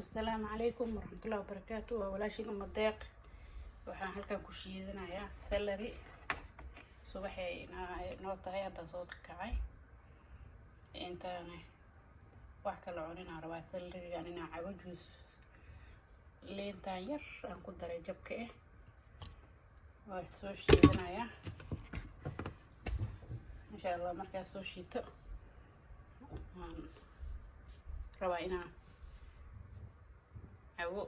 Asalaamu calaykum waraxmatullahi wabarakaatu. Waa walaashiin Uma Deeq. Waxaan halkan ku shiidanayaa celery. Subaxay noo tahay, hadda soo kacay. Intaan wax kala cuninaan rabaa celerygan inaan cabo. Juice liintaan yar aan ku daray jabka ah waa soo shiidanayaa, insha Allah. Markaa soo shiito waan rabaa inaan cabo.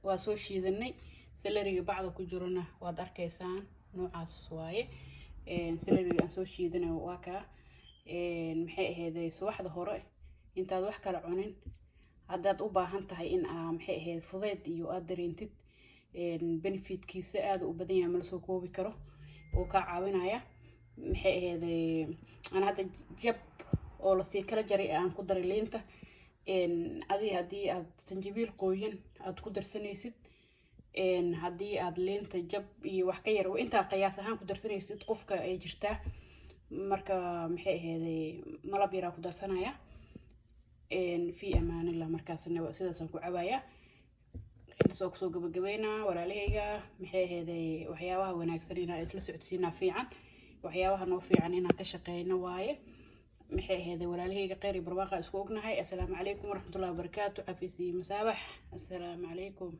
Waa soo shiidanay celeryga. Bacda ku jirona waad arkaysaan, noocaas waaye. Celeryga aan soo shiidanay waa kaa. Maxay ahayd, subaxda hore intaad wax kala cunin, haddaad u baahan tahay in aa, maxay ahayd, fudeyd iyo aad dareentid, benefitkiisa aada u badan yahay, ma lasoo koobi karo. Oo kaa caawinaya, maxay ahayd, aan hadda jab oo lasii kala jaray aan ku daray liinta. Adi haddii aad sanjabiil qoyan aad ku darsanaysid, haddii aad liinta jab iyo wax ka yar intaa qiyaas ahaan ku darsanaysid, qofka ay jirtaa. Marka, maxay ahayday, malab yaraa ku darsanaya. Fi amaanillah. Markaasna sidaasaan ku cabayaa. Intaas oo kusoo gabagabeynaa, walaalahayga. Maxay ahayday, waxyaabaha wanaagsan inaan isla socodsiinaa fiican, waxyaabaha noo fiican inaan ka shaqeyno waaye. Maxay ahayday, walaalahayga, kheyr iyo barwaaqa isku ognahay. Assalaamu calaykum waraxmatullahi wabarakaatu. Cafis iyo masaabax. Assalaamu calaykum.